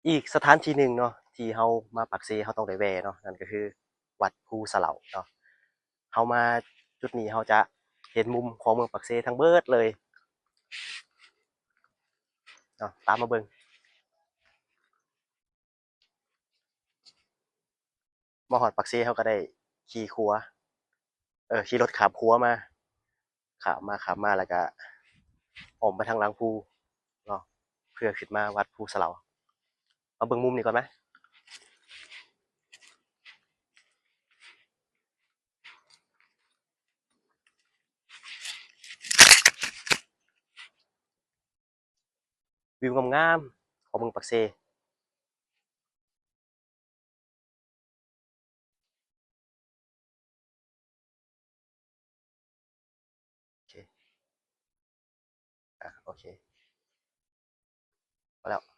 ອີກສະຖານທີ່ໜຶ່ງເນາະ ທີ່ເຮົາມາປາກເຊເຮົາຕ້ອງໄດ້ແວ່ເນາະ ນັ້ນກໍຄືວັດພູສະເຫຼົາເນາະ. ເຮົາມາຈຸດນີ້ເຮົາຈະເຫັນມຸມຂອງເມືອງປາກເຊທັງເບິດເລີຍເນາະ. ຕາມມາເບິ່ງ. ມາຮອດປາກເຊເຮົາກໍໄດ້ຂີ່ຂົວ ເອີ ຂີ່ລົດຂ້າມຂົວມາ ຂ້າມມາ ຂ້າມມາ ແລ້ວກໍອ້ອມໄປທາງຫຼັງພູເນາະ ເພື່ອຂຶ້ນມາວັດພູສະເຫຼົາ. ມາເບິ່ງມຸມນີ້ກ່ອນມາ. ວິວງາມໆຂອງເມືອງປາກເຊ. ໂອເຄ ອາ ໂອເຄ ພໍແລ້ວ.